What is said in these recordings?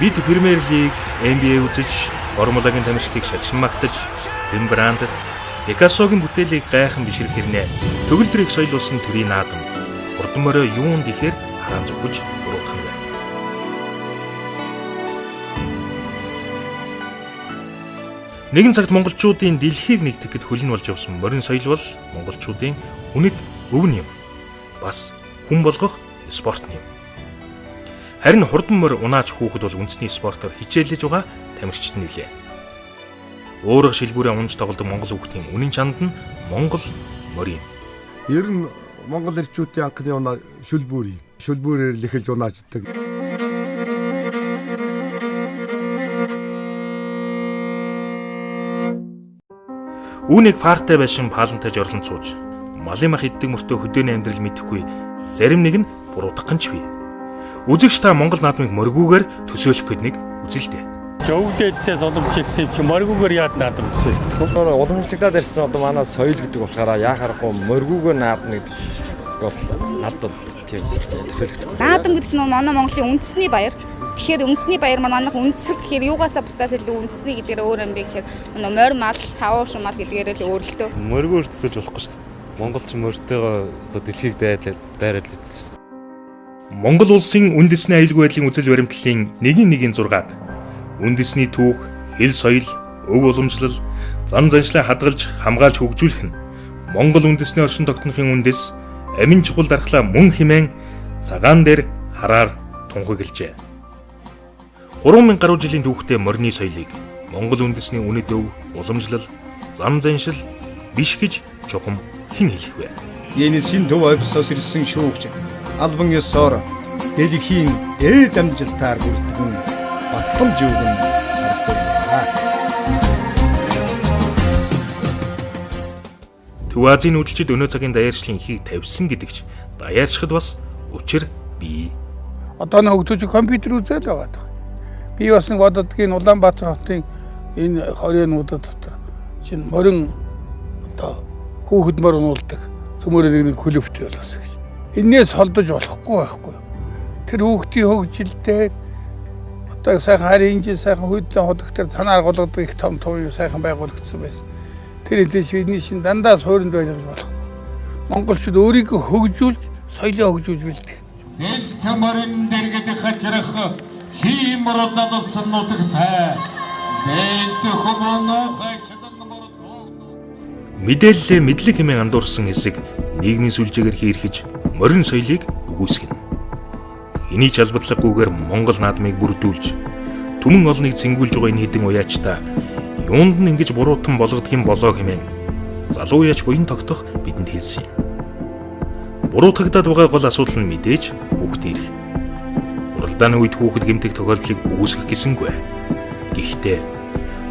Бид Premier League, NBA үзэж, Формулагийн тамирчдыг шагшин магтаж, Рембрандт, Пикассогийн бүтээлийг гайхан бишрэх хэрнээ төгөлдөр их соёл болсон төрийн наадам хурдан морио юунд ихээр хараан зүхэж буруутах нь вэ? Нэгэн цагт монголчуудын дэлхийг нэгтгэхэд хөлн болж явсан морин соёл бол монголчуудын үнэт өвн юм. Бас хүн болгох спорт юм. Харин хурдан морь унаач хүүхэд бол үндэсний спортоор хичээллэж байгаа тамирчид нь билээ. Уурга шилбүүрээ унж тоглодог монгол хүүхдийн үнэн чанд нь монгол морь юм. Ер нь монгол эрчүүдийн анхны унаа шүлбүүр юм. Шүлбүүрээр л эхэлж унаачдаг. Үүнийг партай байшин паалантай жорлон сууж малын мах иддэг мөртөө хөдөөний амьдрал мэдэхгүй зарим нэг нь буруутгах нь ч бий. Үзэгч та Монгол наадмыг моргүйгээр төсөөлөх гээд нэг үзэлтэй. Өвдөөдсээс уламжилсан юм чи моргүйгээр яад наадам төсөөлөх вэ? Уламжлагдаад ирсэн одоо манай соёл гэдэг болохоор яа харахгүй моргүйгээр наадна гэдэг бол надад бол тийм төсөөлөгдөхгүй. Наадам гэдэг чинь манай Монголын үндэсний баяр. Тэгэхээр үндэсний баяр маань манайх үндэсэг гэхээр юугаасаа бусдаас илүү үндэсний гэдгээр өөр юм бэ гэхээр нөө морь мал, тавуу шум мал гэдгээр л өөр л төө. Моргүйгээр төсөөлж болохгүй шүү дээ. Монголч морьтойгоо одоо дэлхийг дайраад эцсэн. Монгол улсын үндэсний аюулгүй байдлын үзэл баримтлалын 1.1-6-ад үндэсний түүх, хэл соёл, өв уламжлал, зан заншлаа хадгалж хамгаалж хөгжүүлэх нь Монгол үндэсний оршин тогтнохын үндэс амин чухал дархлаа мөн хэмээн цагаан дээр хараар тунхаглажээ. 3000 гаруй жилийн түүхтэй морины соёлыг Монгол үндэсний үнэт өв, уламжлал, зан заншил биш гэж чухам хэн хэлэх вэ? Энэ шинэ төв офисоос ирсэн шүүгч албан ёсоор дэлхийн ээд амжилтаар бүртгэн батламж өгөн харагдана. Төв Азийн нүүдэлчид өнөө цагийн даяаршлын ихийг тавьсан гэдэгч даяаршихад бас учир бий. Одоо нэг хөгжүүлж компьютер үзэл байгаа даа. Би бас нэг боддгийн Улаанбаатар хотын энэ хорионуудад дотор чинь морин одоо хүүхэд мор унуулдаг цөмөрөө нэг нэг клубтэй болсон гэж. Энээс холдож болохгүй байхгүй. Тэр хүүхдийн хөгжилтэй одоо сайхан харин инжин сайхан хүйдлэн ходогтэр цанаа аргуулгадаг их том том юм сайхан байгуулагдсан байсан. Тэр хэдийс бидний шин дандаа суурьнд байж болохгүй. Монголчууд өөрийгөө хөгжүүлж, соёлоо хөгжүүлж бэлдэх. Дэлт морин дэргэд хачрах хийм мордолсон нутагтай. Дэлт хүмүүн хайчлан мордоо. Мэдээллээ мэдлэг хэмээн андуурсан хэсэг нийгмийн сүлжээгээр хийрхэж морин соёлыг үгүйсгэнэ. Хэний ч албадлаггүйгээр Монгол наадмыг бүрдүүлж түмэн олныг цэнгүүлж байгаа энэ хэдэн уяачтай юунд нь ингэж буруутан болгодог юм болоо хэмээн залуу яач буян тогтох бидэнд хэлсэн юм. Буруутгагдаад байгаа гол асуудал нь мэдээж хүүхдийн эрх. Уралдааны үед хүүхэд гэмтэх тохиолдлыг үгүйсгэх гэсэнгүй. Гэхдээ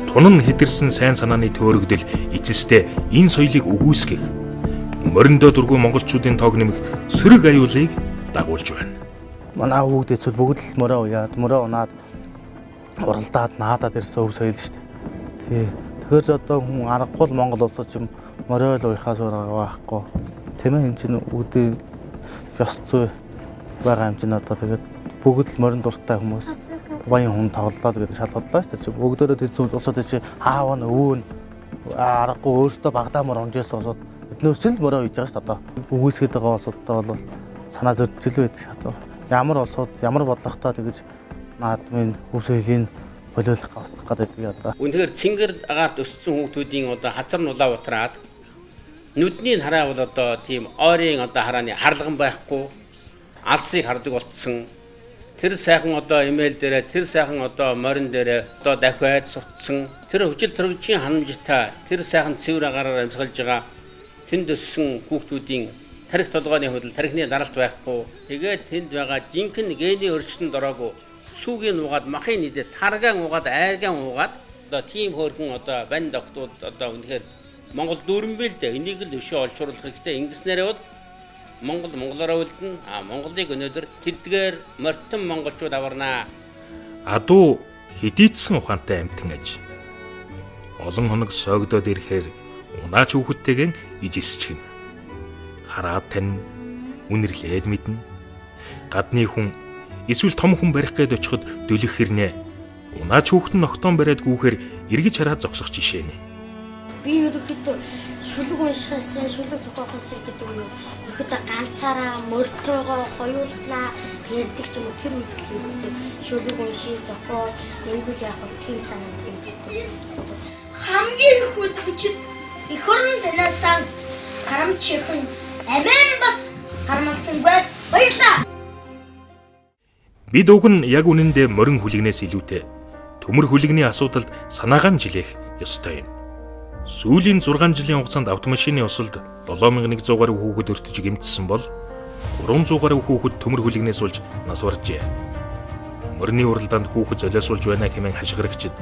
тунан хэтэрсэн сайн санааны төөрөгдөл эцэстээ энэ соёлыг үгүйсгэх мориндоо дургүй монголчуудын тоог нэмэх сөрөг аюулыг дагуулж байна. Манай хүүхдээсүүд бүгд л мороо уяад, мороо унаад уралдаад наадаад ирсэн өв соёл шүү дээ. Тий. Тэгэхээр ч одоо хүн аргагүй л Монгол улсад юм морио л уяхаас өөр арга байхгүй. Тийм ээ, энэ чинь үүдийн ёс зүй байгаа юм чинь одоо тэгээд бүгд л морин дуртай хүмүүс баян хүн тоглолоо л гэдэг шалгадлаа шүү дээ. Бүгдөө тэд улсууд чи аав нь өвөө нь аргагүй өөртөө багадаа мор унж исэн улсууд эднээс ч л морио уйж байгаа шүү дээ одоо. Үгүйсгээд байгаа улсуудтай бол санаа зөрчил байдаг. Одоо ямар улсууд ямар бодлоготой тэгэж наадмын өв соёлын болиулах гавсдах гэдэг одоо. Үнэхээр цэнгэр агаарт өссөн хүүхдүүдийн одоо хазар нулаа утраад нүдний хараа бол одоо тийм ойрын одоо харааны харлаган байхгүй алсыг хардаг болцсон. Тэр сайхан одоо имэйл дээрээ тэр сайхан одоо морин дээрээ одоо дахиад суртсан. Тэр хүчил төрөгжийн ханамжтай тэр сайхан цэвэр агаараар амьсгалж байгаа тэнд өссөн хүүхдүүдийн тарих толгойн хөдөл тархины даралт байхгүй. Тэгээд тэнд байгаа жинхэнэ гений өрчтөнд ороогүй сүүгийн нуугаад махын нийтээ таргаан уугаад айргаан уугаад одоо тийм хөөрхөн одоо банд охтууд одоо үнэхээр Монгол дүүрэн бил дээ. Энийг л өшөө олшруулах хэрэгтэй. Ингэснээрээ бол Монгол монголороо үлдэнэ. А Монголыг өнөөдөр тэдгээр мортон монголчууд аварнаа. Адуу хэдийдсэн ухаантай амьтан аж. Олон хоног сойгдоод ирэхээр унаач хүүхэдтэйгэн ижисчихнэ. Хараад тань үнэрлээд мэднэ. Гадны хүн Эсвэл том хүн барих гээд очиход дөлөх хэрнээ. Унаач хүүхэд нь огтон бариад гүүхээр эргэж хараад зогсох жишээ нэ. Би ерөнхийдөө шүлэг уншихаас, шүлэг зохиохоос гэдэг юм уу? Ерөнхийдөө ганцаараа мөртөөгөө хоёулахнаа ярьдаг ч юм уу, тэр үед л ерөнхийдөө шүлэг уншия, зохио, ингэвэл яах вэ? Тийм санаа ерөнхийдөө. Хамгийн их үдгчид эх орон танаасаа харамч ихэн амин бас харамсангүй, баярлаа. Бид уг нь яг үнэндээ морин хүлэгнээс илүүтэй төмөр хүлэгний асуудалд санаагаа нь жилээх ёстой юм. Сүүлийн 6 жилийн хугацаанд автомашины осолд 7100 гаруй хүүхэд өртөж гэмтсэн бол 300 гаруй хүүхэд төмөр хүлэгнээс болж нас баржээ. Морины уралдаанд хүүхэд золиосуулж байна хэмээн хашгирагчид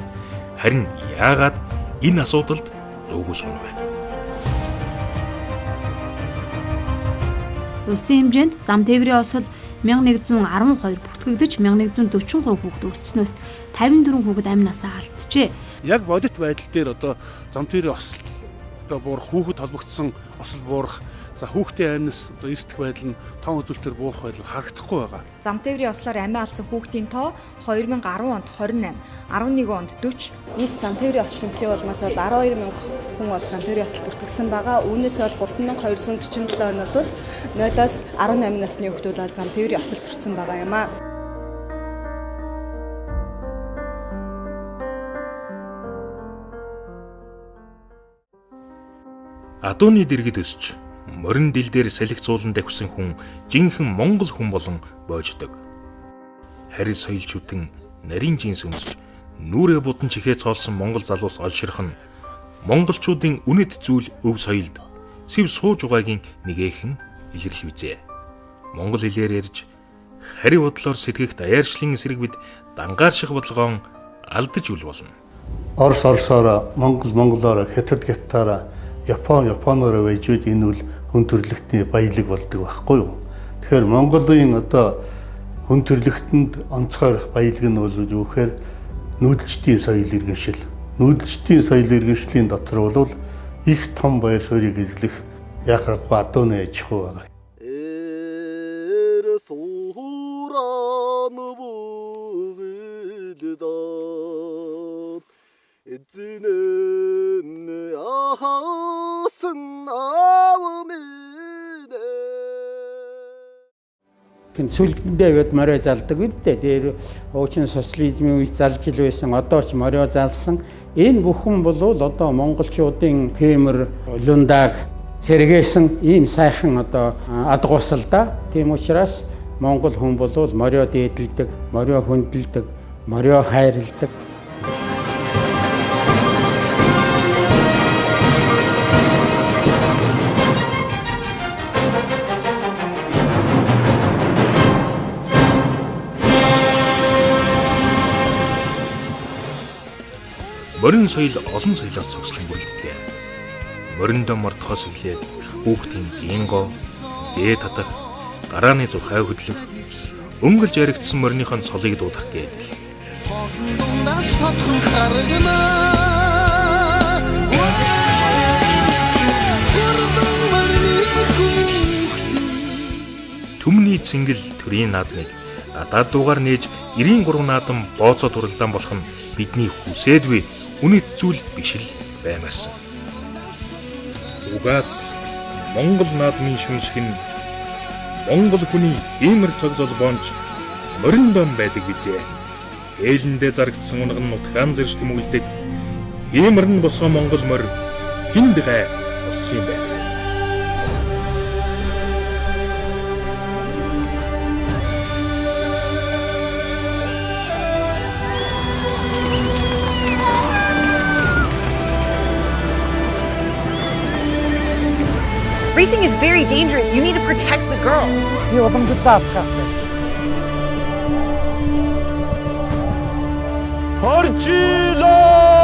харин яагаад энэ асуудалд дуугүй сунав вэ? Улсын хэмжээнд зам тээврийн осол 1112 бүртгэгдэж 1143 хүүхэд өртснөөс 54 хүүхэд амь насаа алджээ. Яг бодит байдал дээр одоо зам тээврийн осол одоо буурах, хүүхэд холбогдсон осол буурах, за хүүхдийн амь нас одоо эрсдэх байдал нь тоон үзүүлэлтээр буурах байдал харагдахгүй байгаа. Зам тээврийн ослоор амиа алдсан хүүхдийн тоо 2010 онд 28, 11 онд 40. Нийт зам тээврийн осол гэмтлийн улмаас бол 12 мянга хүн бол зам тээврийн осол бүртгэгдсэн байгаа. Үүнээс бол 3247 нь бол 0-аас 18 насны хүүхдүүд бол зам тээврийн осолд төрсэн байгаа юм аа. Адууны дэргэд өсч, морин дил дээр салхи зуулан давхисан хүн жинхэнэ монгол хүн болон боождог. Харь соёл шүтэн нарийн жинс өмсч нүрээ будан чихээ цоолсон монгол залуус олширх нь монголчуудын үнэт зүйл өв соёлд сэв сууж байгаагийн нэгээхэн илэрлэл үзээ. Монгол хэлээр ярьж хари бодлоор сэтгэх даяаршлын эсрэг бид дангаарших бодлогоон алдаж үл болно. Орос орсоороо, Монгол монголоороо, Хятад хятадаараа, Япон японоор байж байд энэ бол хүн төрөлхтний баялаг болдог байхгүй юу. Тэгэхээр Монголын одоо хүн төрөлхтөнд онцгой их баялаг нь бол юу гэхээр нүүдэлчдийн соёл иргэншил. Нүүдэлчдийн соёл иргэншлийн дотор бол их том баяр суурийг эзлэх яах аргагүй адууны аж ахуй байгаа. Сүлдэндээ бид морио залдаг үдтэй. Тэр хуучин социализмын үед залж ил байсан. Одоо ч морио залсан. Энэ бүхэн бол одоо монголчуудын хэмэр лундаг сэргээсэн ийм сайхан одоо адгуусал да. Тийм учраас монгол хүн бол морио дээдэлдэг, морио хүндэлдэг, морио хайрладаг. Морин соёл олон соёлоос цогцлон бүрэлддэг. Мориндоо мордохоос эхлээд хүүхдийн гинго, зээ татах, гарааны зүг хай хөдлөх, өнгөлж яригдсан мориныхон цолыг дуудах гэдэг. Тоосон дундаас тодхон харагнаа. Хурдан морины хүүхдийн Түмний цэнгэл төрийн наадмыг гадаад дуугаар нээж 93 наадам бооцоо уралдаан болох нь бидний хүсээдгүй үнэт зүйл биш л баймаасан. Угаас Монгол наадмын шүншиг нь Монгол хүний иймэр цог золбоонч мориндон байдаг бизээ. Ээлэндээ зарагдсан унаг нь нутгаан зэрш тэмүүлдэг. Иймэр нь босоо Монгол морь хинд гай болсон юм байна. Racing is very dangerous. You need to protect the girl. Би уламжлалтай подкаст. Хоржилоо!